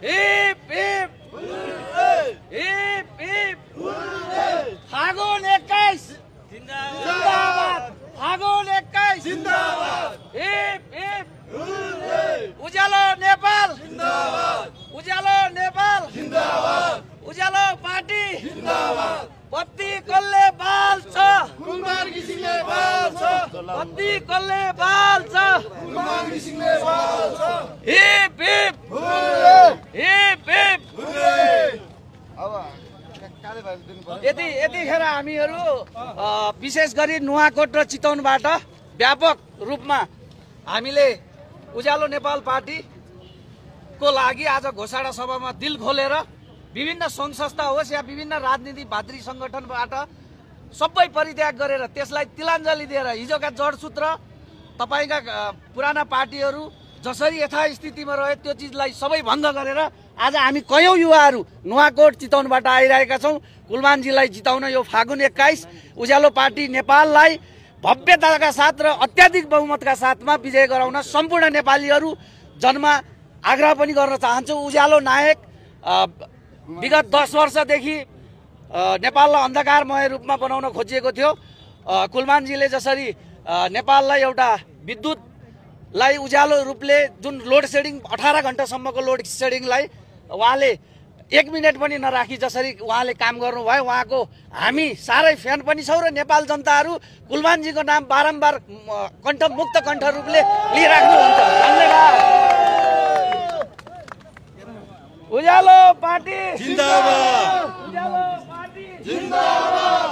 Hip hip hip hip फागुन 21 जिंदाबाद फागुन 21 जिंदाबाद hip hip उज्यालो नेपाल जिंदाबाद उज्यालो नेपाल जिंदाबाद उज्यालो पार्टी जिंदाबाद बत्ती कसले बाल्छ कुलमान घिसिङले बाल्छ बत्ती कसले बाल्छ कुलमान घिसिङले बाल्छ हिप हिप हिप हिप यतिखेर हामीहरू विशेष गरी नुवाकोट र चितवनबाट व्यापक रूपमा हामीले उज्यालो नेपाल पार्टीको लागि आज घोषणा सभामा दिल खोलेर विभिन्न सङ्घ संस्था होस् या विभिन्न राजनीतिक भातृ संगठनबाट सबै परित्याग गरेर त्यसलाई तिलाञ्जली दिएर हिजोका जडसूत्र तपाईका पुराना पार्टीहरू जसरी यथास्थितिमा रहे त्यो चिजलाई सबै भङ्ग गरेर आज हामी कयौं युवाहरू नुवाकोट चितवनबाट आइरहेका छौं कुलमानजीलाई जिताउन यो फागुन 21 उज्यालो पार्टी नेपाललाई भव्यताका साथ र अत्याधिक बहुमतका साथमा विजय गराउन सम्पूर्ण नेपालीहरू जनमा आग्रह पनि गर्न चाहन्छु। उज्यालो नायक विगत 10 वर्षदेखि नेपाललाई अन्धकारमय रूपमा बनाउन खोजिएको थियो। कुलमानजीले जसरी नेपाललाई एउटा विद्युतलाई उज्यालो रूपले जुन लोड सेडिङ 18 घण्टासम्मको लोड सेडिङलाई उहाँले 1 मिनेट पनि नराखी जसरी उहाँले काम गर्नुभयो उहाँको हामी सारै फ्यान पनि छौं र नेपाल जनताहरू कुलमानजीको नाम बारम्बार मुक्त कण्ठ रूपले लिइराख्नुहुन्छ। धन्यवाद। उज्यालो पार्टी जिंदाबाद उज्यालो पार्टी जिंदाबाद।